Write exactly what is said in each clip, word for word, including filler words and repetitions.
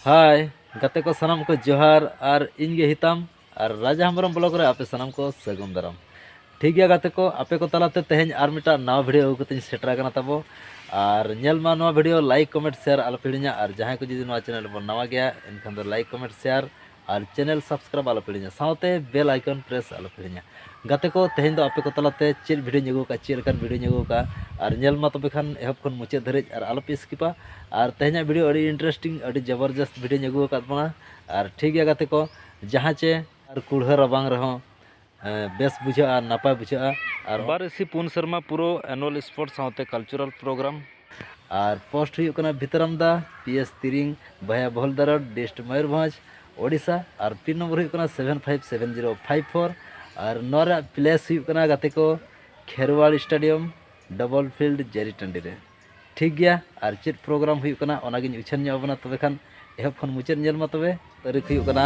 ᱦᱟᱭ ᱜᱟᱛᱮ ᱠᱚ, ᱥᱟᱱᱟᱢ ᱠᱚ ᱡᱚᱦᱟᱨ᱾ ᱟᱨ ᱤᱧ ᱜᱮ ᱦᱤᱛᱟᱢ, ᱟᱨ ᱨᱟᱡᱟ ᱦᱮᱢᱵᱨᱚᱢ ᱵᱞᱚᱜ ᱨᱮ ᱟᱯᱮ ᱥᱟᱱᱟᱢ ᱠᱚ ᱥᱟᱹᱜᱩᱱ ᱫᱟᱨᱟᱢ᱾ ᱴᱷᱤᱠ ᱜᱮᱭᱟ ᱜᱟᱛᱮ ᱠᱚ, ᱟᱯᱮ ᱠᱚ ᱛᱟᱞᱟᱛᱮ ᱛᱮᱦᱮᱧ ᱟᱨ ᱢᱤᱫᱴᱟᱝ ᱱᱟᱣᱟ ᱵᱷᱤᱰᱤᱭᱳ ᱟᱹᱜᱩ ᱠᱟᱛᱮᱧ ᱥᱮᱴᱮᱨ ᱟᱠᱟᱱᱟ ᱛᱟᱵᱚ᱾ ᱟᱨ ᱧᱮᱞ ᱢᱟ ᱱᱚᱣᱟ ᱵᱷᱤᱰᱤᱭᱳ ᱞᱟᱭᱤᱠ, ᱠᱚᱢᱮᱱᱴ, ᱥᱮᱭᱟᱨ ᱟᱞᱚ ᱯᱮ ᱦᱤᱲᱤᱧᱟ᱾ ᱟᱨ ᱡᱟᱦᱟᱸᱭ ᱠᱚ ᱡᱩᱫᱤ ᱱᱚᱣᱟ ᱪᱮᱱᱮᱞ ᱨᱮᱵᱚᱱ ᱱᱟᱣᱟ ᱜᱮᱭᱟ, ᱮᱱᱠᱷᱟᱱ ᱫᱚ ᱞᱟᱭᱤᱠ, ᱠᱚᱢᱮᱱᱴ, ᱥᱮᱭᱟᱨ ᱟᱨ ᱪᱮᱱᱮᱞ ᱥᱟᱵᱥᱠᱨᱟᱭᱤᱵ ᱟᱞᱚ ᱯᱮ ᱦᱤᱲᱤᱧᱟ, ᱥᱟᱶᱛᱮ ᱵᱮᱞ ᱟᱭᱠᱚᱱ ᱯᱨᱮᱥ ᱟᱞᱚ ᱯᱮ ᱦᱤᱲᱤᱧᱟ᱾ ᱜᱟᱛᱮ ᱠᱚ, ᱛᱮᱦᱮᱧ ᱫᱚ ᱟᱯᱮ ᱠᱚ ᱛᱟᱞᱟᱛᱮ ᱪᱮᱫ ᱵᱷᱤᱰᱤᱭᱳᱧ ᱟᱹᱜᱩ ᱟᱠᱟᱫᱼᱟ, ᱪᱮᱫ ᱞᱮᱠᱟᱱ ᱵᱷᱤᱰᱤᱭᱳᱧ ᱟᱹᱜᱩ ᱟᱠᱟᱫᱼᱟ, ᱟᱨ ᱧᱮᱞ ᱢᱟ ᱛᱚᱵᱮ ᱠᱷᱟᱱ ᱮᱦᱚᱵ ᱠᱷᱚᱱ ᱢᱩᱪᱟᱹᱫ ᱫᱷᱟᱹᱨᱤᱡ, ᱟᱨ ᱟᱞᱚ ᱯᱮ ᱥᱠᱤᱯᱟ᱾ ᱟᱨ ᱛᱮᱦᱮᱧᱟᱜ ᱵᱷᱤᱰᱤᱭᱳ ᱟᱹᱰᱤ ᱤᱱᱴᱟᱨᱮᱥᱴᱤᱝ, ᱟᱹᱰᱤ ᱡᱚᱵᱚᱨᱡᱚᱥᱛ ᱵᱷᱤᱰᱤᱭᱳᱧ ᱟᱹᱜᱩ ᱟᱠᱟᱫ ᱵᱚᱱᱟ᱾ ᱟᱨ ᱴᱷᱤᱠ ᱜᱮᱭᱟ ᱜᱟᱛᱮ ᱠᱚ, ᱡᱟᱦᱟᱸ ᱪᱮ ᱟᱨ ᱠᱩᱲᱦᱟᱹ ᱨᱟᱵᱟᱝ ᱨᱮᱦᱚᱸ ᱮ, ᱵᱮᱥ ᱵᱩᱡᱷᱟᱹᱜᱼᱟ, ᱱᱟᱯᱟᱭ ᱵᱩᱡᱷᱟᱹᱜᱼᱟ᱾ ᱟᱨ ᱵᱟᱨ ᱤᱥᱤ ᱯᱩᱱ ᱥᱮᱨᱢᱟ ᱯᱩᱨᱟᱹ ᱮᱱᱩᱣᱟᱞ ᱥᱯᱳᱨᱴ ᱥᱟᱶᱛᱮ ᱠᱟᱞᱪᱟᱨᱟᱞ ᱯᱨᱳᱜᱨᱟᱢ᱾ ᱟᱨ ᱯᱳᱥᱴ ᱦᱩᱭᱩᱜ ᱠᱟᱱᱟ Bhitaramda, P S Tiring, via Bohaldarod, district Mayurbhanj, Odisha. ᱟᱨ ᱯᱤᱱ ᱱᱚᱢᱵᱚᱨ ᱦᱩᱭᱩᱜ ᱠᱟᱱᱟ seven five seven zero five four. ᱟᱨ ᱱᱚᱣᱟ ᱨᱮᱭᱟᱜ ᱯᱞᱮᱥ ᱦᱩᱭᱩᱜ ᱠᱟᱱᱟ ᱜᱟᱛᱮ ᱠᱚ, ᱠᱷᱮᱨᱣᱟᱲ ᱥᱴᱮᱰᱤᱭᱟᱢ, ᱰᱚᱵᱚᱞ ᱯᱷᱤᱞᱰ, ᱡᱟᱹᱨᱤ ᱴᱟᱺᱰᱤ ᱨᱮ᱾ ᱴᱷᱤᱠ ᱜᱮᱭᱟ, ᱟᱨ ᱪᱮᱫ ᱯᱨᱳᱜᱨᱟᱢ ᱦᱩᱭᱩᱜ ᱠᱟᱱᱟ ᱚᱱᱟᱜᱤᱧ ᱩᱪᱷᱟᱹᱱ ᱧᱚᱜ ᱟᱵᱚᱱᱟ᱾ ᱛᱚᱵᱮ ᱠᱷᱟᱱ ᱮᱦᱚᱵ ᱠᱷᱚᱱ ᱢᱩᱪᱟᱹᱫ ᱧᱮᱞ ᱢᱟ ᱛᱚᱵᱮ᱾ ᱛᱟᱹᱨᱤᱠᱷ ᱦᱩᱭᱩᱜ ᱠᱟᱱᱟ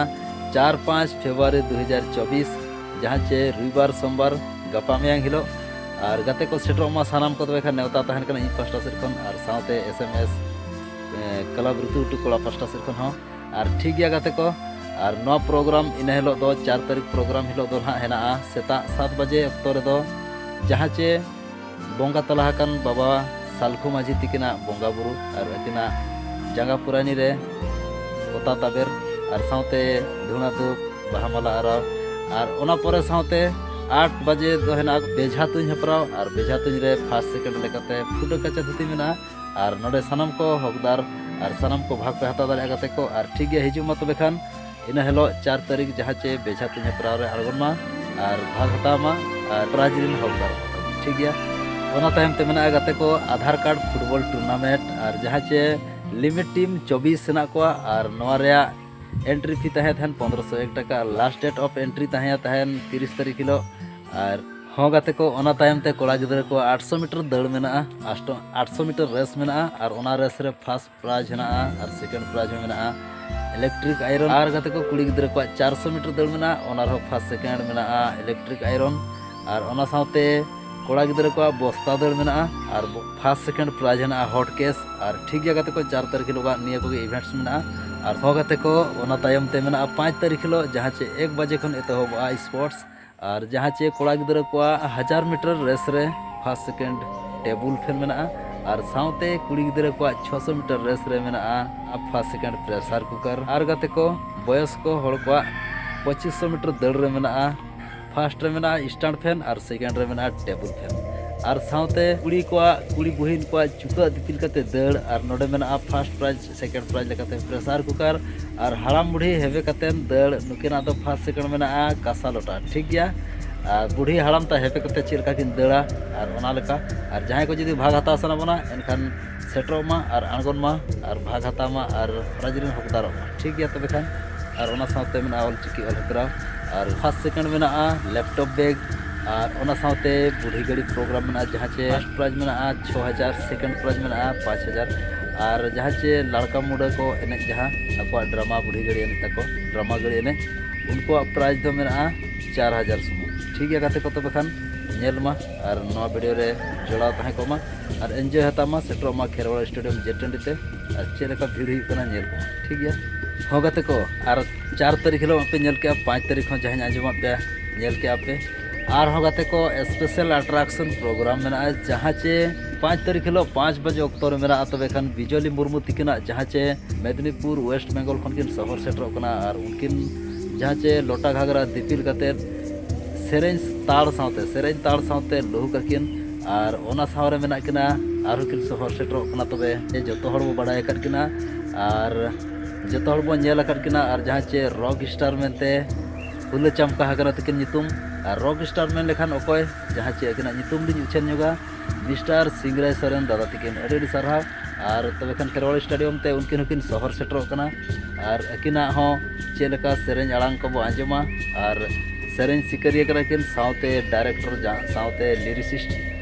ᱪᱟᱨ ᱯᱟᱸᱪ ᱯᱷᱮᱵᱽᱨᱩᱣᱟᱨᱤ ᱫᱩ ᱦᱟᱡᱟᱨ ᱪᱚᱵᱵᱤᱥ, ᱡᱟᱦᱟᱸ ᱪᱮ ᱨᱚᱵᱤᱵᱟᱨ ᱥᱳᱢᱵᱟᱨ ᱜᱟᱯᱟ ᱢᱮᱭᱟᱝ ᱦᱤᱞᱳᱜ᱾ ᱟᱨ ᱜᱟᱛᱮ ᱠᱚ ᱥᱮᱴᱮᱨᱚᱜ ᱢᱟ ᱥᱟᱱᱟᱢ ᱠᱚ᱾ ᱛᱚᱵᱮ ᱠᱷᱟᱱ ᱱᱮᱣᱛᱟ ᱛᱟᱦᱮᱱ ᱠᱟᱱᱟ ᱤᱧ ᱯᱟᱥᱴᱟ ᱥᱮᱫ ᱠᱷᱚᱱ, ᱟᱨ ᱥᱟᱶᱛᱮ ᱮᱥ ᱮᱢ ᱮᱥ ᱠᱞᱟᱵᱽ ᱨᱩᱛᱩ ᱜᱷᱩᱴᱩ ᱠᱚᱲᱟ ᱯᱟᱥᱴᱟ ᱥᱮᱫ ᱠᱷᱚᱱ ᱦᱚᱸ᱾ ᱟᱨ ᱴᱷᱤᱠ ᱜᱮᱭᱟ ᱜᱟᱛᱮ ᱠᱚ, ᱟᱨ ᱱᱚᱣᱟ ᱯᱨᱳᱜᱨᱟᱢ ᱤᱱᱟᱹ ᱦᱤᱞᱳᱜ ᱫᱚ, ᱪᱟᱨ ᱛᱟᱹᱨᱤᱠᱷ ᱯᱨᱳᱜᱨᱟᱢ ᱦᱤᱞᱳᱜ ᱫᱚ ᱱᱟᱦᱟᱜ ᱦᱮᱱᱟᱜᱼᱟ ᱥᱮᱛᱟᱜ ᱥᱟᱛ ᱵᱟᱡᱮ ᱚᱠᱛᱚ ᱨᱮᱫᱚ, ᱡᱟᱦᱟᱸ ᱪᱮ ᱵᱚᱸᱜᱟ ᱛᱟᱞᱟ ᱟᱠᱟᱱ ᱵᱟᱵᱟ ᱥᱟᱞᱠᱷᱩ ᱢᱟᱹᱡᱷᱤ ᱛᱤᱠᱤᱱᱟᱜ ᱵᱚᱸᱜᱟ ᱵᱩᱨᱩ ᱟᱨ ᱟᱹᱠᱤᱱᱟᱜ ᱡᱟᱸᱜᱟ ᱯᱩᱨᱟᱹᱱᱤ ᱨᱮ ᱯᱚᱛᱟ ᱛᱟᱵᱮᱨ ᱟᱨ ᱥᱟᱶᱛᱮ ᱫᱷᱩᱬᱟ ᱫᱷᱩᱯ, ᱵᱟᱦᱟ ᱢᱟᱞᱟ ᱟᱨᱟᱣ᱾ ᱟᱨ ᱚᱱᱟ ᱯᱚᱨᱮ ᱥᱟᱶᱛᱮ ᱟᱴ ᱵᱟᱡᱮ ᱫᱚ ᱦᱮᱱᱟᱜᱼᱟ ᱵᱮᱡᱷᱟ ᱛᱩᱧ ᱦᱮᱯᱨᱟᱣ, ᱟᱨ ᱵᱮᱡᱷᱟ ᱛᱩᱧ ᱨᱮ ᱯᱷᱟᱥᱴ ᱥᱮᱠᱮᱱᱰ ᱞᱮᱠᱟᱛᱮ ᱯᱷᱩᱴᱟᱹ ᱠᱟᱪᱟ ᱫᱷᱩᱛᱤ ᱢᱮᱱᱟᱜᱼᱟ᱾ ᱟᱨ ᱱᱚᱰᱮ ᱥᱟᱱᱟᱢ ᱠᱚ ᱦᱚᱠᱫᱟᱨ ᱟᱨ ᱥᱟᱱᱟᱢ ᱠᱚ ᱵᱷᱟᱜᱽ ᱯᱮ ᱦᱟᱛᱟᱣ ᱫᱟᱲᱮᱭᱟᱜᱼᱟ ᱜᱟᱛᱮ ᱠᱚ᱾ ᱟᱨ ᱴᱷᱤᱠ ᱜᱮᱭᱟ, ᱦᱤᱡᱩᱜ ᱢᱟ ᱛᱚᱵᱮ ᱠᱷᱟᱱ ᱤᱱᱟᱹ ᱦᱤᱞᱳᱜ ᱪᱟᱨ ᱛᱟᱹᱨᱤᱠᱷ ᱡᱟᱦᱟᱸ ᱪᱮ ᱵᱮᱡᱷᱟ ᱛᱩᱧ ᱦᱮᱯᱨᱟᱣ ᱨᱮ ᱟᱬᱜᱚᱱ ᱢᱟ ᱟᱨ ᱵᱷᱟᱜᱽ ᱦᱟᱛᱟᱣ ᱢᱟ ᱟᱨ ᱯᱨᱟᱭᱤᱡᱽ ᱨᱮᱱ ᱦᱚᱠᱫᱟᱨ ᱠᱚ ᱛᱟᱵᱚᱱ᱾ ᱴᱷᱤᱠ ᱜᱮᱭᱟ, ᱚᱱᱟ ᱛᱟᱭᱚᱢ ᱛᱮ ᱢᱮᱱᱟᱜᱼᱟ ᱜᱟᱛᱮ ᱠᱚ ᱟᱫᱷᱟᱨ ᱠᱟᱨᱰ ᱯᱷᱩᱴᱵᱚᱞ ᱴᱩᱨᱱᱟᱢᱮᱱᱴ, ᱟᱨ ᱡᱟᱦᱟᱸ ᱪᱮ ᱞᱤᱢᱤᱴ ᱴᱤᱢ ᱪᱚᱵᱵᱤᱥ ᱦᱮᱱᱟᱜ ᱠᱚᱣᱟ᱾ ᱟᱨ ᱱᱚᱣᱟ ᱨᱮᱭᱟᱜ ᱮᱱᱴᱨᱤ ᱯᱷᱤ ᱛᱟᱦᱮᱸ ᱛᱟᱦᱮᱱ ᱯᱚᱱᱨᱚᱥᱚ ᱮᱠ ᱴᱟᱠᱟ᱾ ᱞᱟᱥᱴ ᱰᱮᱴ ᱚᱯᱷ ᱮᱱᱴᱨᱤ ᱛᱟᱦᱮᱸ ᱛᱟᱦᱮᱱ ᱛᱤᱨᱤᱥ ᱛᱟᱹᱨᱤᱠᱷ ᱦᱤᱞᱳᱜ᱾ ᱟᱨ ᱦᱚᱸ ᱜᱟᱛᱮ ᱠᱚ, ᱚᱱᱟ ᱛᱟᱭᱚᱢ ᱛᱮ ᱠᱚᱲᱟ ᱜᱤᱫᱽᱨᱟᱹ ᱠᱚᱣᱟᱜ ᱟᱴᱥᱚ ᱢᱤᱴᱟᱨ ᱫᱟᱹᱲ ᱢᱮᱱᱟᱜᱼᱟ, ᱟᱴᱥᱚ ᱢᱤᱴᱟᱨ ᱨᱮᱥ ᱢᱮᱱᱟᱜᱼᱟ᱾ ᱟᱨ ᱚᱱᱟ ᱨᱮᱥ ᱨᱮ ᱯᱷᱟᱥᱴ ᱯᱨᱟᱭᱤᱡᱽ ᱦᱮᱱᱟᱜᱼᱟ ᱟᱨ ᱥᱮᱠᱮᱱᱰ ᱯᱨᱟᱭᱤᱡᱽ ᱦᱚᱸ ᱢᱮᱱᱟᱜᱼᱟ ᱤᱞᱮᱠᱴᱨᱤᱠ ᱟᱭᱨᱚᱱ᱾ ᱟᱨ ᱜᱟᱛᱮ ᱠᱚ, ᱠᱩᱲᱤ ᱜᱤᱫᱽᱨᱟᱹ ᱠᱚᱣᱟᱜ ᱪᱟᱨᱥᱚ ᱢᱤᱴᱟᱨ ᱫᱟᱹᱲ ᱢᱮᱱᱟᱜᱼᱟ, ᱚᱱᱟ ᱨᱮᱦᱚᱸ ᱯᱷᱟᱥᱴ ᱥᱮᱠᱮᱱᱰ ᱢᱮᱱᱟᱜᱼᱟ ᱤᱞᱮᱠᱴᱨᱤᱠ ᱟᱭᱨᱚᱱ᱾ ᱟᱨ ᱚᱱᱟ ᱥᱟᱶᱛᱮ ᱠᱚᱲᱟ ᱜᱤᱫᱽᱨᱟᱹ ᱠᱚᱣᱟᱜ ᱵᱚᱥᱛᱟ ᱫᱟᱹᱲ ᱢᱮᱱᱟᱜᱼᱟ ᱟᱨ ᱯᱷᱟᱥᱴ ᱥᱮᱠᱮᱱᱰ ᱯᱨᱟᱭᱤᱡᱽ ᱦᱮᱱᱟᱜᱼᱟ ᱦᱚᱴ ᱠᱮᱥ᱾ ᱟᱨ ᱴᱷᱤᱠ ᱜᱮᱭᱟ ᱜᱟᱛᱮ ᱠᱚ, ᱪᱟᱨ ᱛᱟᱹᱨᱤᱠᱷ ᱦᱤᱞᱳᱜᱟᱜ ᱱᱤᱭᱟᱹ ᱠᱚᱜᱮ ᱤᱵᱷᱮᱱᱴᱥ ᱢᱮᱱᱟᱜᱼᱟ᱾ ᱟᱨ ᱦᱚᱸ ᱜᱟᱛᱮ ᱠᱚ, ᱚᱱᱟ ᱛᱟᱭᱚᱢ ᱛᱮ ᱢᱮᱱᱟᱜᱼᱟ ᱯᱟᱸᱪ ᱛᱟᱹᱨᱤᱠᱷ ᱦᱤᱞᱳᱜ, ᱡᱟᱦᱟᱸ ᱪᱮ ᱮᱠ ᱵᱟᱡᱮ ᱠᱷᱚᱱ ᱮᱛᱚᱦᱚᱵᱚᱜᱼᱟ ᱥᱯᱳᱨᱴᱥ᱾ ᱟᱨ ᱡᱟᱦᱟᱸ ᱪᱮ ᱠᱚᱲᱟ ᱜᱤᱫᱽᱨᱟᱹ ᱠᱚᱣᱟᱜ ᱦᱟᱡᱟᱨ ᱢᱤᱴᱟᱨ ᱨᱮᱥ ᱨᱮ ᱯᱷᱟᱥᱴ ᱥᱮᱠᱮᱱᱰ ᱴᱮᱵᱩᱞ ᱯᱷᱮᱱ ᱢᱮᱱᱟᱜᱼᱟ᱾ ᱟᱨ ᱥᱟᱶᱛᱮ ᱠᱩᱲᱤ ᱜᱤᱫᱽᱨᱟᱹ ᱠᱚᱣᱟᱜ ᱪᱷᱚᱥᱚ ᱢᱤᱴᱟᱨ ᱨᱮᱥ ᱨᱮ ᱢᱮᱱᱟᱜᱼᱟ ᱯᱷᱟᱥᱴ ᱥᱮᱠᱮᱱᱰ ᱯᱨᱮᱥᱟᱨ ᱠᱩᱠᱟᱨ᱾ ᱟᱨ ᱜᱟᱛᱮ ᱠᱚ, ᱵᱚᱭᱚᱥ ᱠᱚ ᱦᱚᱲ ᱠᱚᱣᱟᱜ ᱯᱚᱸᱪᱤᱥ ᱥᱚ ᱢᱤᱴᱟᱨ ᱫᱟᱹᱲ ᱨᱮ ᱢᱮᱱᱟᱜᱼᱟ ᱯᱷᱟᱥᱴ ᱨᱮ ᱢᱮᱱᱟᱜᱼᱟ ᱥᱴᱟᱱᱰ ᱯᱷᱮᱱ ᱟᱨ ᱥᱮᱠᱮᱱᱰ ᱨᱮ ᱢᱮᱱᱟᱜᱼᱟ ᱴᱮᱵᱩᱞ ᱯᱷᱮᱱ᱾ ᱟᱨ ᱥᱟᱶᱛᱮ ᱠᱩᱲᱤ ᱠᱚᱣᱟᱜ, ᱠᱩᱲᱤ ᱵᱩᱦᱤᱱ ᱠᱚᱣᱟᱜ ᱪᱩᱠᱟᱹᱜ ᱫᱤᱯᱤᱞ ᱠᱟᱛᱮ ᱫᱟᱹᱲ, ᱟᱨ ᱱᱚᱰᱮ ᱢᱮᱱᱟᱜᱼᱟ ᱯᱷᱟᱥᱴ ᱯᱨᱟᱭᱤᱡᱽ, ᱥᱮᱠᱮᱱᱰ ᱯᱨᱟᱭᱤᱡᱽ ᱞᱮᱠᱟᱛᱮ ᱯᱨᱮᱥᱟᱨ ᱠᱩᱠᱟᱨ᱾ ᱟᱨ ᱦᱟᱲᱟᱢ ᱵᱩᱲᱦᱤ ᱦᱮᱵᱮ ᱠᱟᱛᱮ ᱫᱟᱹᱲ, ᱱᱩᱠᱤᱱᱟᱜ ᱫᱚ ᱯᱷᱟᱥᱴ ᱥᱮᱠᱮᱱᱰ ᱢᱮᱱᱟᱜᱼᱟ ᱠᱟᱸᱥᱟ ᱞᱚᱴᱟ, ᱴᱷᱤᱠ ᱜᱮᱭᱟ᱾ ᱟᱨ ᱵᱩᱲᱦᱤ ᱦᱟᱲᱟᱢ ᱛᱟᱭ ᱦᱮᱵᱮ ᱠᱟᱛᱮ ᱪᱮᱫ ᱞᱮᱠᱟ ᱠᱤᱱ ᱫᱟᱹᱲᱟ, ᱟᱨ ᱚᱱᱟ ᱞᱮᱠᱟ᱾ ᱟᱨ ᱡᱟᱦᱟᱸᱭ ᱠᱚ ᱡᱩᱫᱤ ᱵᱷᱟᱜᱽ ᱦᱟᱛᱟᱣ ᱥᱟᱱᱟ ᱵᱚᱱᱟ, ᱮᱱᱠᱷᱟᱱ ᱥᱮᱴᱮᱨᱚᱜ ᱢᱟ ᱟᱨ ᱟᱬᱜᱚᱱ ᱢᱟ ᱟᱨ ᱵᱷᱟᱜᱽ ᱦᱟᱛᱟᱣ ᱢᱟ ᱟᱨ ᱯᱨᱟᱭᱤᱡᱽ ᱨᱮᱱ ᱦᱚᱠᱫᱟᱨᱚᱜ ᱢᱟ, ᱴᱷᱤᱠ ᱜᱮᱭᱟ᱾ ᱛᱚᱵᱮ ᱠᱷᱟᱱ ᱟᱨ ᱚᱱᱟ ᱥᱟᱶᱛᱮ ᱢᱮᱱᱟᱜᱼᱟ ᱚᱞᱪᱤᱠᱤ ᱚᱞ ᱦᱮᱯᱨᱟᱣ᱾ ᱟᱨ ᱯᱷᱟᱥᱴ ᱥᱮᱠᱮᱱᱰ ᱢᱮᱱᱟᱜᱼᱟ ᱞᱮᱯᱴᱚᱯ ᱵᱮᱜᱽ᱾ ᱟᱨ ᱚᱱᱟ ᱥᱟᱶᱛᱮ ᱵᱩᱲᱦᱤ ᱜᱟᱹᱲᱤ ᱯᱨᱳᱜᱨᱟᱢ ᱢᱮᱱᱟᱜᱼᱟ, ᱡᱟᱦᱟᱸ ᱪᱮ ᱯᱷᱟᱥᱴ ᱯᱨᱟᱭᱤᱡᱽ ᱢᱮᱱᱟᱜᱼᱟ ᱪᱷᱚ ᱦᱟᱡᱟᱨ, ᱥᱮᱠᱮᱱᱰ ᱯᱨᱟᱭᱤᱡᱽ ᱢᱮᱱᱟᱜᱼᱟ ᱯᱟᱸᱪ ᱦᱟᱡᱟᱨ᱾ ᱟᱨ ᱡᱟᱦᱟᱸ ᱪᱮ ᱞᱟᱲᱠᱟ ᱢᱩᱰᱟᱹ ᱠᱚ ᱮᱱᱮᱡ, ᱡᱟᱦᱟᱸ ᱟᱠᱚᱣᱟᱜ ᱰᱨᱟᱢᱟ, ᱵᱩᱲᱦᱤ ᱜᱟᱹᱲᱤ ᱮᱱᱮᱡ ᱛᱟᱠᱚ, ᱰᱨᱟᱢᱟ ᱜᱟᱹᱲᱤ ᱮᱱᱮᱡ, ᱩᱱᱠᱩᱣᱟᱜ ᱯᱨᱟᱭᱤᱡᱽ ᱫᱚ ᱢᱮᱱᱟᱜᱼᱟ ᱪᱟᱨ ᱦᱟᱡᱟᱨ ᱥᱩᱢᱩᱝ, ᱴᱷᱤᱠ ᱜᱮᱭᱟ ᱜᱟᱛᱮ ᱠᱚ᱾ ᱛᱚᱵᱮ ᱠᱷᱟᱱ ᱧᱮᱞ ᱢᱟ ᱟᱨ ᱱᱚᱣᱟ ᱵᱷᱤᱰᱤᱭᱳ ᱨᱮ ᱡᱚᱲᱟᱣ ᱛᱟᱦᱮᱸ ᱠᱚᱜ ᱢᱟ ᱟᱨ ᱮᱱᱡᱚᱭ ᱦᱟᱛᱟᱣ ᱢᱟ, ᱥᱮᱴᱮᱨᱚᱜ ᱢᱟ ᱠᱷᱮᱨᱣᱟᱲ ᱥᱴᱮᱰᱤᱭᱟᱢ ᱡᱮ ᱴᱟᱺᱰᱤ ᱛᱮ᱾ ᱟᱨ ᱪᱮᱫ ᱞᱮᱠᱟ ᱵᱷᱤᱲ ᱦᱩᱭᱩᱜ ᱠᱟᱱᱟ ᱧᱮᱞ ᱠᱚ ᱢᱟ, ᱴᱷᱤᱠ ᱜᱮᱭᱟ᱾ ᱦᱚᱸ ᱜᱟᱛᱮ ᱠᱚ, ᱟᱨ ᱪᱟᱨ ᱛᱟᱹᱨᱤᱠᱷ ᱦᱤᱞᱳᱜ ᱯᱮ ᱧᱮᱞ ᱠᱮᱜᱼᱟ, ᱯᱟᱸᱪ ᱛᱟᱹᱨᱤᱠᱷ ᱦᱚᱸ ᱡᱟᱦᱟᱸᱧ ᱟᱸᱡᱚᱢᱟᱫ ᱯᱮᱭᱟ ᱧᱮᱞ ᱠᱮᱜᱼᱟ ᱯᱮ᱾ ᱟᱨᱦᱚᱸ ᱜᱟᱛᱮ ᱠᱚ, ᱥᱯᱮᱥᱟᱞ ᱟᱴᱨᱟᱠᱥᱚᱱ ᱯᱨᱳᱜᱨᱟᱢ ᱢᱮᱱᱟᱜᱼᱟ, ᱡᱟᱦᱟᱸ ᱪᱮ ᱯᱟᱸᱪ ᱛᱟᱹᱨᱤᱠᱷ ᱦᱤᱞᱳᱜ ᱯᱟᱸᱪ ᱵᱟᱡᱮ ᱚᱠᱛᱚ ᱨᱮ ᱢᱮᱱᱟᱜᱼᱟ᱾ ᱛᱚᱵᱮ ᱠᱷᱟᱱ ᱵᱤᱡᱚᱞᱤ ᱢᱩᱨᱢᱩ ᱛᱤᱠᱤᱱᱟᱜ ᱡᱟᱦᱟᱸ ᱪᱮ ᱢᱮᱫᱽᱱᱤᱯᱩᱨ ᱳᱭᱮᱥᱴ ᱵᱮᱝᱜᱚᱞ ᱠᱷᱚᱱ ᱠᱤᱱ ᱥᱚᱦᱚᱨ ᱥᱮᱴᱮᱨᱚᱜ ᱠᱟᱱᱟ ᱟᱨ ᱩᱱᱠᱤᱱ ᱡᱟᱦᱟᱸ ᱪᱮ ᱞᱚᱴᱟ ᱜᱷᱟᱜᱽᱨᱟ ᱫᱤᱯᱤᱞ ᱠᱟᱛᱮᱫ ᱥᱮᱨᱮᱧ ᱛᱟᱲ ᱥᱟᱶᱛᱮ, ᱥᱮᱨᱮᱧ ᱛᱟᱲ ᱥᱟᱶᱛᱮ ᱞᱩᱦᱩᱠ ᱟᱹᱠᱤᱱ᱾ ᱟᱨ ᱚᱱᱟ ᱥᱟᱶ ᱨᱮ ᱢᱮᱱᱟᱜ ᱠᱤᱱᱟ, ᱟᱨᱦᱚᱸ ᱠᱤᱱ ᱥᱚᱦᱚᱨ ᱥᱮᱴᱮᱨᱚᱜ ᱠᱟᱱᱟ᱾ ᱛᱚᱵᱮ ᱡᱚᱛᱚ ᱦᱚᱲ ᱵᱚ ᱵᱟᱲᱟᱭ ᱟᱠᱟᱫ ᱠᱤᱱᱟ ᱟᱨ ᱡᱚᱛᱚ ᱦᱚᱲ ᱵᱚ ᱧᱮᱞ ᱟᱠᱟᱫ ᱠᱤᱱᱟ᱾ ᱟᱨ ᱡᱟᱦᱟᱸ ᱪᱮ ᱨᱚᱠ ᱥᱴᱟᱨ ᱢᱮᱱᱛᱮ ᱯᱷᱩᱞᱟᱹ ᱪᱟᱢᱠᱟ ᱦᱟᱜᱽᱨᱟ ᱛᱟᱹᱠᱤᱱ ᱧᱩᱛᱩᱢ᱾ ᱟᱨ ᱨᱚᱠ ᱥᱴᱟᱨ ᱢᱮᱱ ᱞᱮᱠᱷᱟᱱ ᱚᱠᱚᱭ, ᱡᱟᱦᱟᱸ ᱪᱮ ᱟᱹᱠᱤᱱᱟᱜ ᱧᱩᱛᱩᱢ ᱞᱤᱧ ᱩᱪᱷᱟᱹᱱ ᱧᱚᱜᱟ, ᱢᱤᱥᱴᱟᱨ ᱥᱤᱝᱨᱟᱭ ᱥᱚᱨᱮᱱ ᱫᱟᱫᱟ ᱛᱟᱹᱠᱤᱱ, ᱟᱹᱰᱤ ᱟᱹᱰᱤ ᱥᱟᱨᱦᱟᱣ᱾ ᱟᱨ ᱛᱚᱵᱮ ᱠᱷᱟᱱ ᱠᱷᱮᱨᱣᱟᱲ ᱥᱴᱮᱰᱤᱭᱟᱢ ᱛᱮ ᱩᱱᱠᱤᱱ ᱦᱚᱸᱠᱤᱱ ᱥᱚᱦᱚᱨ ᱥᱮᱴᱮᱨᱚᱜ ᱠᱟᱱᱟ᱾ ᱟᱨ ᱟᱹᱠᱤᱱᱟᱜ ᱦᱚᱸ ᱪᱮᱫ ᱞᱮᱠᱟ ᱥᱮᱨᱮᱧ ᱟᱲᱟᱝ ᱠᱚᱵᱚ ᱟᱸᱡᱚᱢᱟ᱾ ᱟᱨ ᱥᱮᱨᱮᱧ ᱥᱤᱠᱟᱹᱨᱤᱭᱟᱹ ᱠᱟᱱᱟ ᱠᱤᱱ, ᱥᱟᱶᱛᱮ ᱰᱟᱭᱨᱮᱠᱴᱚᱨ, ᱡᱟᱦᱟᱸ ᱥᱟᱶᱛᱮ ᱞᱤᱨᱤᱥᱤᱥᱴ,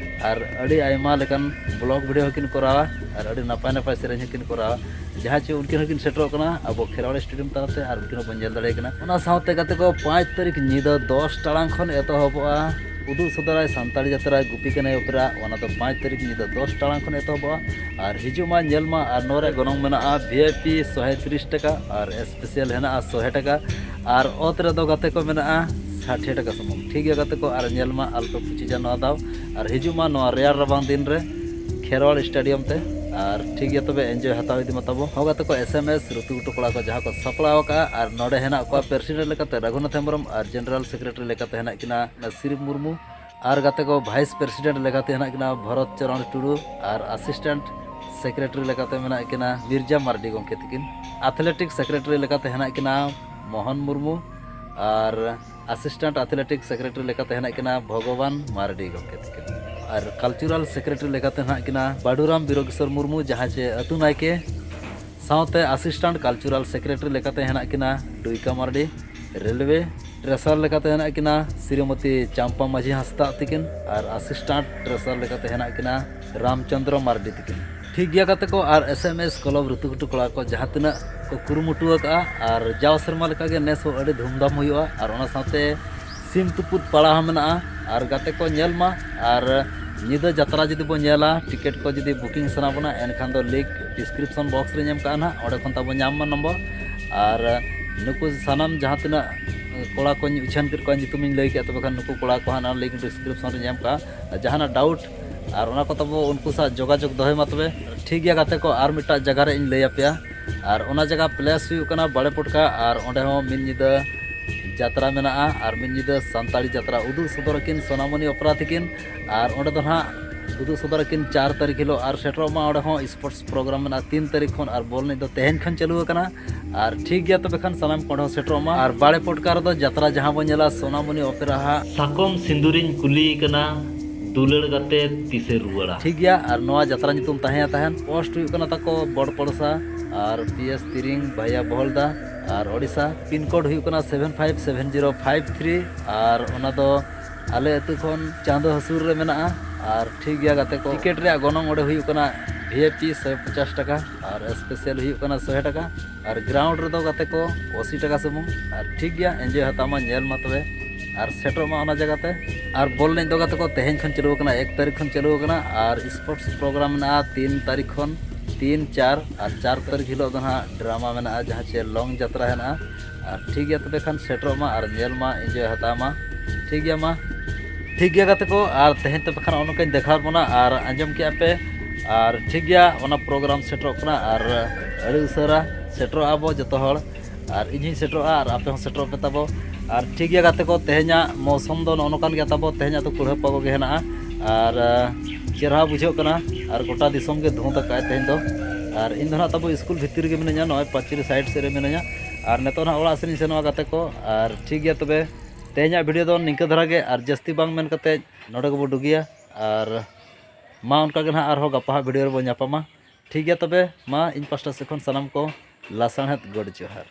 ᱟᱨ ᱟᱹᱰᱤ ᱟᱭᱢᱟ ᱞᱮᱠᱟᱱ ᱵᱞᱚᱜ ᱵᱷᱤᱰᱤᱭᱳ ᱦᱚᱸᱠᱤᱱ ᱠᱚᱨᱟᱣᱟ ᱟᱨ ᱟᱹᱰᱤ ᱱᱟᱯᱟᱭ ᱱᱟᱯᱟᱭ ᱥᱮᱨᱮᱧ ᱦᱚᱸᱠᱤᱱ ᱠᱚᱨᱟᱣᱟ᱾ ᱡᱟᱦᱟᱸ ᱪᱮ ᱩᱱᱠᱤᱱ ᱦᱚᱸᱠᱤᱱ ᱥᱮᱴᱮᱨᱚᱜ ᱠᱟᱱᱟ ᱟᱵᱚ ᱠᱷᱮᱨᱣᱟᱲ ᱥᱴᱮᱰᱤᱭᱟᱢ ᱛᱟᱞᱟᱛᱮ ᱟᱨ ᱩᱱᱠᱤᱱ ᱦᱚᱸᱵᱚᱱ ᱧᱮᱞ ᱫᱟᱲᱮᱭᱟᱠᱤᱱᱟ᱾ ᱚᱱᱟ ᱥᱟᱶᱛᱮ ᱜᱟᱛᱮ ᱠᱚ, ᱯᱟᱸᱪ ᱛᱟᱹᱨᱤᱠᱷ ᱧᱤᱫᱟᱹ ᱫᱚᱥ ᱴᱟᱲᱟᱝ ᱠᱷᱚᱱ ᱮᱛᱚᱦᱚᱵᱚᱜᱼᱟ ᱩᱫᱩᱜ ᱥᱚᱫᱚᱨᱟᱭ ᱥᱟᱱᱛᱟᱲᱤ ᱡᱟᱛᱨᱟ ᱜᱩᱯᱤ ᱠᱟᱱᱟᱭ ᱚᱯᱮᱨᱟ, ᱚᱱᱟ ᱫᱚ ᱯᱟᱸᱪ ᱛᱟᱹᱨᱤᱠᱷ ᱧᱤᱫᱟᱹ ᱫᱚᱥ ᱴᱟᱲᱟᱝ ᱠᱷᱚᱱ ᱮᱛᱚᱦᱚᱵᱚᱜᱼᱟ᱾ ᱟᱨ ᱦᱤᱡᱩᱜ ᱢᱟ, ᱧᱮᱞ ᱢᱟ᱾ ᱟᱨ ᱱᱚᱣᱟ ᱨᱮ ᱜᱚᱱᱚᱝ ᱢᱮᱱᱟᱜᱼᱟ ᱵᱷᱤ ᱟᱭ ᱯᱤ ᱥᱚᱦᱮ ᱛᱤᱨᱤᱥ ᱴᱟᱠᱟ ᱟᱨ ᱥᱯᱮᱥᱟᱞ ᱦᱮᱱᱟᱜᱼᱟ ᱥᱚᱦᱮ ᱴᱟᱠᱟ᱾ ᱟᱨ ᱚᱛ ᱨᱮᱫᱚ ᱜᱟᱛᱮ ᱠᱚ ᱢᱮᱱᱟᱜᱼᱟ ᱥᱟᱴᱷᱮ ᱴᱟᱠᱟ ᱥᱩᱢᱩᱝ᱾ ᱴᱷᱤᱠ ᱜᱮᱭᱟ ᱜᱟᱛᱮ ᱠᱚ, ᱟᱨ ᱧᱮᱞ ᱢᱟ ᱟᱞᱯᱮ ᱯᱩᱪᱤᱡᱟ ᱱᱚᱣᱟ ᱫᱟᱣ᱾ ᱟᱨ ᱦᱤᱡᱩᱜ ᱢᱟ ᱱᱚᱣᱟ ᱨᱮᱭᱟᱲ ᱨᱟᱵᱟᱝ ᱫᱤᱱ ᱨᱮ ᱠᱷᱮᱨᱣᱟᱲ ᱥᱴᱮᱰᱤᱭᱟᱢ ᱛᱮ᱾ ᱟᱨ ᱴᱷᱤᱠ ᱜᱮᱭᱟ, ᱛᱚᱵᱮ ᱮᱱᱡᱚᱭ ᱦᱟᱛᱟᱣ ᱤᱫᱤ ᱢᱟ ᱛᱟᱵᱚ᱾ ᱦᱚᱸ ᱜᱟᱛᱮ ᱠᱚ, ᱮᱥ ᱮᱢ ᱮᱥ ᱨᱩᱛᱩ ᱜᱩᱴᱩ ᱠᱚᱲᱟ ᱠᱚ ᱡᱟᱦᱟᱸ ᱠᱚ ᱥᱟᱯᱲᱟᱣ ᱟᱠᱟᱫᱼᱟ, ᱟᱨ ᱱᱚᱰᱮ ᱦᱮᱱᱟᱜ ᱠᱚᱣᱟ ᱯᱨᱮᱥᱤᱰᱮᱱᱴ ᱞᱮᱠᱟᱛᱮ ᱨᱟᱹᱜᱷᱩᱱᱟᱛᱷ ᱦᱮᱢᱵᱨᱚᱢ, ᱟᱨ ᱡᱮᱱᱟᱨᱟᱞ ᱥᱮᱠᱨᱮᱴᱟᱨᱤ ᱞᱮᱠᱟᱛᱮ ᱦᱮᱱᱟᱜ ᱠᱤᱱᱟ ᱱᱟᱥᱤᱨ ᱢᱩᱨᱢᱩ, ᱟᱨ ᱜᱟᱛᱮ ᱠᱚ ᱵᱷᱟᱭᱤᱥ ᱯᱨᱮᱥᱤᱰᱮᱱᱴ ᱞᱮᱠᱟᱛᱮ ᱦᱮᱱᱟᱜ ᱠᱤᱱᱟ ᱵᱷᱚᱨᱚᱛ ᱪᱚᱨᱚᱬ ᱴᱩᱰᱩ, ᱟᱨ ᱟᱥᱤᱥᱴᱮᱱᱴ ᱥᱮᱠᱨᱮᱴᱟᱨᱤ ᱞᱮᱠᱟᱛᱮ ᱢᱮᱱᱟᱜ ᱠᱤᱱᱟ ᱢᱤᱨᱡᱟ ᱢᱟᱨᱰᱤ ᱜᱚᱢᱠᱮ ᱛᱤᱠᱤᱱ᱾ ᱟᱛᱷᱞᱮᱴᱤᱠ ᱥᱮᱠᱨᱮᱴᱟᱨᱤ ᱞᱮᱠᱟᱛᱮ ᱦᱮᱱᱟᱜ ᱠᱤᱱᱟ ᱢᱳᱦᱚᱱ ᱢᱩᱨᱢᱩ, ᱟᱨ ᱟᱥᱤᱥᱴᱮᱱᱴ ᱟᱛᱷᱞᱮᱴᱤᱠ ᱥᱮᱠᱨᱮᱴᱟᱨᱤ ᱞᱮᱠᱟᱛᱮ ᱦᱮᱱᱟᱜ ᱠᱤᱱᱟ ᱵᱷᱚᱜᱚᱵᱟᱱ ᱢᱟᱨᱰᱤ ᱜᱚᱢᱠᱮ ᱛᱤᱠᱤᱱ᱾ ᱟᱨ ᱠᱟᱞᱪᱟᱨᱟᱞ ᱥᱮᱠᱨᱮᱴᱟᱨᱤ ᱞᱮᱠᱟᱛᱮ ᱦᱮᱱᱟᱜ ᱠᱤᱱᱟ ᱵᱟᱰᱩᱨᱟᱢ ᱵᱤᱨᱚᱠᱤᱥᱚᱨ ᱢᱩᱨᱢᱩ, ᱡᱟᱦᱟᱸᱭ ᱪᱮ ᱟᱹᱛᱩ ᱱᱟᱭᱠᱮ᱾ ᱥᱟᱶᱛᱮ ᱟᱥᱤᱥᱴᱮᱱᱴ ᱠᱟᱞᱪᱟᱨᱟᱞ ᱥᱮᱠᱨᱮᱴᱟᱨᱤ ᱞᱮᱠᱟᱛᱮ ᱦᱮᱱᱟᱜ ᱠᱤᱱᱟ ᱰᱩᱭᱠᱟ ᱢᱟᱨᱰᱤ᱾ ᱨᱮᱞᱣᱮ ᱴᱨᱮᱥᱟᱨ ᱞᱮᱠᱟᱛᱮ ᱦᱮᱱᱟᱜ ᱠᱤᱱᱟ ᱥᱨᱤᱢᱚᱛᱤ ᱪᱟᱢᱯᱟ ᱢᱟᱹᱡᱷᱤ ᱦᱟᱸᱥᱫᱟᱜ ᱛᱤᱠᱤᱱ, ᱟᱨ ᱟᱥᱤᱥᱴᱮᱱᱴ ᱴᱨᱮᱥᱟᱨ ᱞᱮᱠᱟᱛᱮ ᱦᱮᱱᱟᱜ ᱠᱤᱱᱟ ᱨᱟᱢᱪᱚᱸᱫᱽᱨᱚ ᱢᱟᱨᱰᱤ ᱛᱤᱠᱤᱱ᱾ ᱴᱷᱤᱠ ᱜᱮᱭᱟ ᱜᱟᱛᱮ ᱠᱚ, ᱟᱨ ᱮᱥ ᱮᱢ ᱮᱥ ᱠᱞᱟᱵᱽ ᱨᱩᱛᱩ ᱜᱷᱩᱴᱩ ᱠᱚᱲᱟ ᱠᱚ ᱡᱟᱦᱟᱸ ᱛᱤᱱᱟᱹᱜ ᱠᱚ ᱠᱩᱨᱩᱢᱩᱴᱩ ᱟᱠᱟᱫᱼᱟ, ᱟᱨ ᱡᱟᱣ ᱥᱮᱨᱢᱟ ᱞᱮᱠᱟᱜᱮ ᱱᱮᱥ ᱦᱚᱸ ᱟᱹᱰᱤ ᱫᱷᱩᱢᱫᱷᱟᱢ ᱦᱩᱭᱩᱜᱼᱟ᱾ ᱟᱨ ᱚᱱᱟ ᱥᱟᱶᱛᱮ ᱥᱤᱢ ᱛᱩᱯᱩᱫ ᱯᱟᱲᱟ ᱦᱚᱸ ᱢᱮᱱᱟᱜᱼᱟ᱾ ᱟᱨ ᱜᱟᱛᱮ ᱠᱚ, ᱧᱮᱞ ᱢᱟ, ᱟᱨ ᱧᱤᱫᱟᱹ ᱡᱟᱛᱨᱟ ᱡᱩᱫᱤ ᱵᱚᱱ ᱧᱮᱞᱟ, ᱴᱤᱠᱤᱴ ᱠᱚ ᱡᱩᱫᱤ ᱵᱩᱠᱤᱝ ᱥᱟᱱᱟ ᱵᱚᱱᱟ, ᱮᱱᱠᱷᱟᱱ ᱫᱚ ᱞᱤᱝᱠ ᱰᱤᱥᱠᱨᱤᱯᱥᱚᱱ ᱵᱚᱠᱥ ᱨᱮᱧ ᱮᱢ ᱠᱟᱜᱼᱟ ᱱᱟᱦᱟᱜ, ᱚᱸᱰᱮ ᱠᱷᱚᱱ ᱛᱟᱵᱚ ᱧᱟᱢ ᱢᱟ ᱱᱚᱢᱵᱚᱨ᱾ ᱟᱨ ᱱᱩᱠᱩ ᱥᱟᱱᱟᱢ ᱡᱟᱦᱟᱸ ᱛᱤᱱᱟᱹᱜ ᱠᱚᱲᱟ ᱠᱚᱧ ᱩᱪᱷᱟᱹᱱ ᱠᱮᱫ ᱠᱚᱣᱟ, ᱧᱩᱛᱩᱢᱤᱧ ᱞᱟᱹᱭ ᱠᱮᱫᱼᱟ, ᱛᱚᱵᱮ ᱠᱷᱟᱱ ᱱᱩᱠᱩ ᱠᱚᱲᱟ ᱠᱚ ᱦᱟᱸᱜ ᱚᱱᱟ ᱞᱤᱝᱠ ᱰᱤᱥᱠᱨᱤᱯᱥᱚᱱ ᱨᱮᱧ ᱮᱢ ᱠᱟᱜᱼᱟ᱾ ᱟᱨ ᱡᱟᱦᱟᱱᱟᱜ ᱰᱟᱣᱩᱴ ᱟᱨ ᱚᱱᱟ ᱠᱚ ᱛᱟᱵᱚ ᱩᱱᱠᱩ ᱥᱟᱶ ᱡᱳᱜᱟᱡᱳᱜᱽ ᱫᱚᱦᱚᱭ ᱢᱟ ᱛᱚᱵᱮ᱾ ᱴᱷᱤᱠ ᱜᱮᱭᱟ ᱜᱟᱛᱮ ᱠᱚ, ᱟᱨ ᱢᱤᱫᱴᱟᱝ ᱡᱟᱭᱜᱟ ᱨᱮ ᱤᱧ ᱞᱟᱹᱭ ᱟᱯᱮᱭᱟ᱾ ᱟᱨ ᱚᱱᱟ ᱡᱟᱭᱜᱟ ᱯᱞᱮᱥ ᱦᱩᱭᱩᱜ ᱠᱟᱱᱟ ᱵᱟᱲᱮ ᱯᱚᱴᱠᱟ, ᱟᱨ ᱚᱸᱰᱮ ᱦᱚᱸ ᱢᱤᱫ ᱧᱤᱫᱟᱹ ᱡᱟᱛᱨᱟ ᱢᱮᱱᱟᱜᱼᱟ᱾ ᱟᱨ ᱢᱤᱫ ᱧᱤᱫᱟᱹ ᱥᱟᱱᱛᱟᱲᱤ ᱡᱟᱛᱨᱟ ᱩᱫᱩᱜ ᱥᱚᱫᱚᱨ ᱟᱹᱠᱤᱱ ᱥᱳᱱᱟᱢᱚᱱᱤ ᱚᱯᱮᱨᱟ ᱛᱤᱠᱤᱱ᱾ ᱟᱨ ᱚᱸᱰᱮ ᱫᱚ ᱱᱟᱦᱟᱜ ᱩᱫᱩᱜ ᱥᱚᱫᱚᱨ ᱟᱹᱠᱤᱱ ᱪᱟᱨ ᱛᱟᱹᱨᱤᱠᱷ ᱦᱤᱞᱳᱜ᱾ ᱟᱨ ᱥᱮᱴᱮᱨᱚᱜ ᱢᱟ, ᱚᱸᱰᱮ ᱦᱚᱸ ᱥᱯᱳᱨᱴᱥ ᱯᱨᱳᱜᱨᱟᱢ ᱢᱮᱱᱟᱜᱼᱟ ᱛᱤᱱ ᱛᱟᱹᱨᱤᱠᱷ ᱠᱷᱚᱱ, ᱟᱨ ᱵᱚᱞ ᱮᱱᱮᱡ ᱫᱚ ᱛᱮᱦᱮᱧ ᱠᱷᱚᱱ ᱪᱟᱹᱞᱩ ᱟᱠᱟᱱᱟ᱾ ᱟᱨ ᱴᱷᱤᱠ ᱜᱮᱭᱟ, ᱛᱚᱵᱮ ᱠᱷᱟᱱ ᱥᱟᱱᱟᱢ ᱠᱚᱸᱰᱷᱚ ᱥᱮᱴᱮᱨᱚᱜ ᱢᱟ᱾ ᱟᱨ ᱵᱟᱲᱮ ᱯᱚᱴᱠᱟ ᱨᱮᱫᱚ ᱡᱟᱛᱨᱟ ᱡᱟᱦᱟᱸ ᱵᱚᱱ ᱧᱮᱞᱟ ᱥᱳᱱᱟᱢᱚᱱᱤ ᱚᱯᱮᱨᱟ ᱦᱟᱸᱜ᱾ ᱥᱟᱠᱚᱢ ᱥᱤᱸᱫᱩᱨᱤᱧ ᱠᱩᱞᱤᱭᱮ ᱠᱟᱱᱟ, ᱫᱩᱞᱟᱹᱲ ᱜᱟᱛᱮ ᱛᱤᱥᱮ ᱨᱩᱣᱟᱹᱲᱟ? ᱴᱷᱤᱠ ᱜᱮᱭᱟ, ᱟᱨ ᱱᱚᱣᱟ ᱡᱟᱛᱨᱟ ᱧᱩᱛᱩᱢ ᱛᱟᱦᱮᱸ ᱛᱟᱦᱮᱱ, ᱯᱳᱥᱴ ᱦᱩᱭᱩᱜ ᱠᱟᱱᱟ ᱛᱟᱠᱚ ᱵᱚᱲ ᱯᱚᱲᱥᱟ, ᱟᱨ P S Tiring via Bohalda, ᱟᱨ ᱳᱰᱤᱥᱟ᱾ ᱯᱤᱱ ᱠᱳᱰ ᱦᱩᱭᱩᱜ ᱠᱟᱱᱟ seven five seven zero five three, ᱟᱨ ᱚᱱᱟ ᱫᱚ ᱟᱞᱮ ᱟᱹᱛᱩ ᱠᱷᱚᱱ ᱪᱟᱸᱫᱚ ᱦᱟᱹᱥᱩᱨ ᱨᱮ ᱢᱮᱱᱟᱜᱼᱟ᱾ ᱟᱨ ᱴᱷᱤᱠ ᱜᱮᱭᱟ ᱜᱟᱛᱮ ᱠᱚ, ᱴᱤᱠᱤᱴ ᱨᱮᱭᱟᱜ ᱜᱚᱱᱚᱝ ᱚᱸᱰᱮ ᱦᱩᱭᱩᱜ ᱠᱟᱱᱟ ᱵᱷᱤ ᱟᱭ ᱯᱤ ᱥᱚᱭ ᱯᱚᱪᱟᱥ ᱴᱟᱠᱟ, ᱟᱨ ᱥᱯᱮᱥᱟᱞ ᱦᱩᱭᱩᱜ ᱠᱟᱱᱟ ᱥᱚᱭ ᱴᱟᱠᱟ, ᱟᱨ ᱜᱨᱟᱣᱩᱱᱰ ᱨᱮᱫᱚ ᱜᱟᱛᱮ ᱠᱚ ᱟᱥᱤ ᱴᱟᱠᱟ ᱥᱩᱢᱩᱝ᱾ ᱟᱨ ᱴᱷᱤᱠ ᱜᱮᱭᱟ, ᱮᱱᱡᱚᱭ ᱦᱟᱛᱟᱣ ᱢᱟ, ᱧᱮᱞ ᱢᱟ ᱛᱚᱵᱮ᱾ ᱟᱨ ᱥᱮᱴᱮᱨᱚᱜ ᱢᱟ ᱚᱱᱟ ᱡᱟᱭᱜᱟ ᱛᱮ᱾ ᱟᱨ ᱵᱚᱞ ᱮᱱᱮᱡ ᱫᱚ ᱜᱟᱛᱮ ᱠᱚ ᱛᱮᱦᱮᱧ ᱠᱷᱚᱱ ᱪᱟᱹᱞᱩ ᱟᱠᱟᱱᱟ, ᱮᱠ ᱛᱟᱹᱨᱤᱠᱷ ᱠᱷᱚᱱ ᱪᱟᱹᱞᱩ ᱟᱠᱟᱱᱟ᱾ ᱟᱨ ᱥᱯᱳᱨᱴᱥ ᱯᱨᱳᱜᱨᱟᱢ ᱢᱮᱱᱟᱜᱼᱟ ᱛᱤᱱ ᱛᱟᱹᱨᱤᱠᱷ ᱠᱷᱚᱱ, ᱛᱤᱱ, ᱪᱟᱨ, ᱟᱨ ᱪᱟᱨ ᱛᱟᱹᱨᱤᱠᱷ ᱦᱤᱞᱳᱜ ᱫᱚ ᱱᱟᱦᱟᱜ ᱰᱨᱟᱢᱟ ᱢᱮᱱᱟᱜᱼᱟ, ᱡᱟᱦᱟᱸ ᱪᱮ ᱞᱚᱝ ᱡᱟᱛᱨᱟ ᱦᱮᱱᱟᱜᱼᱟ᱾ ᱟᱨ ᱴᱷᱤᱠ ᱜᱮᱭᱟ, ᱛᱚᱵᱮ ᱠᱷᱟᱱ ᱥᱮᱴᱮᱨᱚᱜ ᱢᱟ ᱟᱨ ᱧᱮᱞ ᱢᱟ, ᱮᱱᱡᱚᱭ ᱦᱟᱛᱟᱣ ᱢᱟ᱾ ᱴᱷᱤᱠ ᱜᱮᱭᱟ ᱢᱟ, ᱴᱷᱤᱠ ᱜᱮᱭᱟ ᱜᱟᱛᱮ ᱠᱚ, ᱟᱨ ᱛᱮᱦᱮᱧ ᱛᱚᱵᱮ ᱠᱷᱟᱱ ᱱᱚᱜᱼᱚ ᱱᱚᱝᱠᱟᱧ ᱫᱮᱠᱷᱟᱣᱟᱫ ᱵᱚᱱᱟ᱾ ᱟᱨ ᱟᱸᱡᱚᱢ ᱠᱮᱜᱼᱟ ᱯᱮ, ᱟᱨ ᱴᱷᱤᱠ ᱜᱮᱭᱟ, ᱚᱱᱟ ᱯᱨᱳᱜᱨᱟᱢ ᱥᱮᱴᱮᱨᱚᱜ ᱠᱟᱱᱟ᱾ ᱟᱨ ᱟᱹᱰᱤ ᱩᱥᱟᱹᱨᱟ ᱥᱮᱴᱮᱨᱚᱜ ᱟᱵᱚ ᱡᱚᱛᱚ ᱦᱚᱲ, ᱟᱨ ᱤᱧ ᱦᱚᱸᱧ ᱥᱮᱴᱮᱨᱚᱜᱼᱟ ᱟᱨ ᱟᱯᱮ ᱦᱚᱸ ᱥᱮᱴᱮᱨᱚᱜ ᱯᱮ ᱛᱟᱵᱚ᱾ ᱟᱨ ᱴᱷᱤᱠ ᱜᱮᱭᱟ ᱜᱟᱛᱮ ᱠᱚ, ᱛᱮᱦᱮᱧᱟᱜ ᱢᱳᱥᱩᱢ ᱫᱚ ᱱᱚᱜᱼᱚ ᱱᱚᱝᱠᱟᱱ ᱜᱮᱭᱟ ᱛᱟᱵᱚ᱾ ᱛᱮᱦᱮᱧᱟᱜ ᱫᱚ ᱠᱩᱲᱦᱟᱹ ᱯᱟᱜᱚ ᱜᱮ ᱦᱮᱱᱟᱜᱼᱟ, ᱟᱨ ᱟᱸ, ᱪᱮᱦᱨᱟ ᱵᱩᱡᱷᱟᱹᱜ ᱠᱟᱱᱟ᱾ ᱟᱨ ᱜᱚᱴᱟ ᱫᱤᱥᱚᱢ ᱜᱮ ᱫᱷᱩᱸᱫ ᱟᱠᱟᱫᱼᱟᱭ ᱛᱮᱦᱮᱧ ᱫᱚ᱾ ᱟᱨ ᱤᱧ ᱫᱚ ᱱᱟᱦᱟᱜ ᱛᱟᱵᱚ ᱥᱠᱩᱞ ᱵᱷᱤᱛᱤᱨ ᱨᱮᱜᱮ ᱢᱤᱱᱟᱹᱧᱟ, ᱱᱚᱜᱼᱚᱭ ᱯᱟᱹᱪᱨᱤ ᱥᱟᱭᱤᱰ ᱥᱮᱫ ᱨᱮ ᱢᱤᱱᱟᱹᱧᱟ᱾ ᱟᱨ ᱱᱤᱛᱚᱜ ᱱᱟᱦᱟᱜ ᱚᱲᱟᱜ ᱥᱮᱫ ᱤᱧ ᱥᱮᱱᱚᱜᱼᱟ ᱜᱟᱛᱮ ᱠᱚ᱾ ᱟᱨ ᱴᱷᱤᱠ ᱜᱮᱭᱟ ᱛᱚᱵᱮ, ᱛᱮᱦᱮᱧᱟᱜ ᱵᱷᱤᱰᱤᱭᱳ ᱫᱚ ᱱᱤᱝᱠᱟᱹ ᱫᱷᱟᱨᱟ ᱜᱮ, ᱟᱨ ᱡᱟᱹᱥᱛᱤ ᱵᱟᱝ ᱢᱮᱱ ᱠᱟᱛᱮ ᱱᱚᱰᱮ ᱜᱮᱵᱚ ᱰᱩᱜᱤᱭᱟ᱾ ᱟᱨ ᱢᱟ ᱚᱱᱠᱟ ᱜᱮ ᱱᱟᱦᱟᱜ ᱟᱨᱦᱚᱸ ᱜᱟᱯᱟ ᱦᱟᱸᱜ ᱵᱷᱤᱰᱤᱭᱳ ᱨᱮᱵᱚ ᱧᱟᱯᱟᱢᱟ᱾ ᱴᱷᱤᱠ ᱜᱮᱭᱟ ᱛᱚᱵᱮ, ᱢᱟ ᱤᱧ ᱯᱟᱥᱴᱟ ᱥᱮᱫ ᱠᱷᱚᱱ ᱥᱟᱱᱟᱢ ᱠᱚ ᱞᱟᱥᱟᱬᱦᱮᱫ ᱜᱚᱰ ᱡᱚᱦᱟᱨ᱾